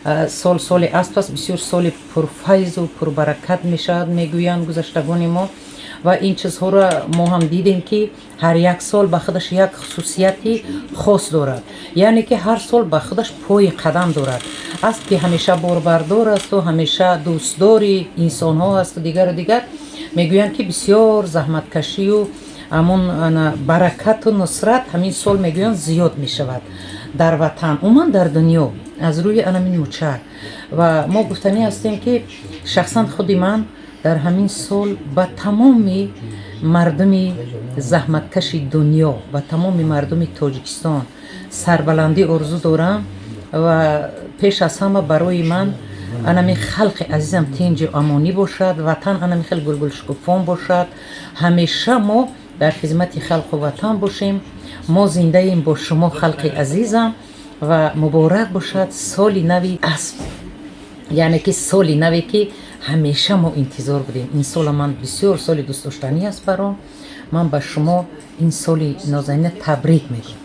Сол соли асп аст, бисёр соли пурфайзу пурбаракат мешавад, мегӯянд гузаштагони мо. Ва ин чизҳоро мо ҳам дидем, ки ҳар як сол ба худаш як хусусияти хос дорад, яъне ки ҳар сол ба худаш пои қадам дорад. Асп ки ҳамеша борбардор асту ҳамеша дӯстдори инсонҳо асту дигару дигар, мегӯянд, ки бисёр заҳматкашию ҳамун баракату нусрат ҳамин сол, мегӯянд, зиёд мешавад дар ватан, умуман дар дунё, аз рӯи анамин мучар. Ва мо гуфтанӣ ҳастем, ки шахсан худи ман дар ҳамин сол ба тамоми мардуми заҳматкаши дунё, ба тамоми мардуми Тоҷикистон сарбаландӣ орзу дорам. Ва пеш аз ҳама барои ман анами халқи азизам тинҷу амонӣ бошад, ватан анами хел гулгулшукуфон бошад, ҳамеша мо дар хизмати халқу ватан бошем. Мо зиндаем бо шумо, халқи азизам. Ва муборак бошад соли нави асп, яъне ки соли наве, ки ҳамеша мо интизор будем. Ин сола ман бисёр соли дӯстдоштанӣ аст баром. Ман ба шумо ин соли нозанина табрик мегӯям.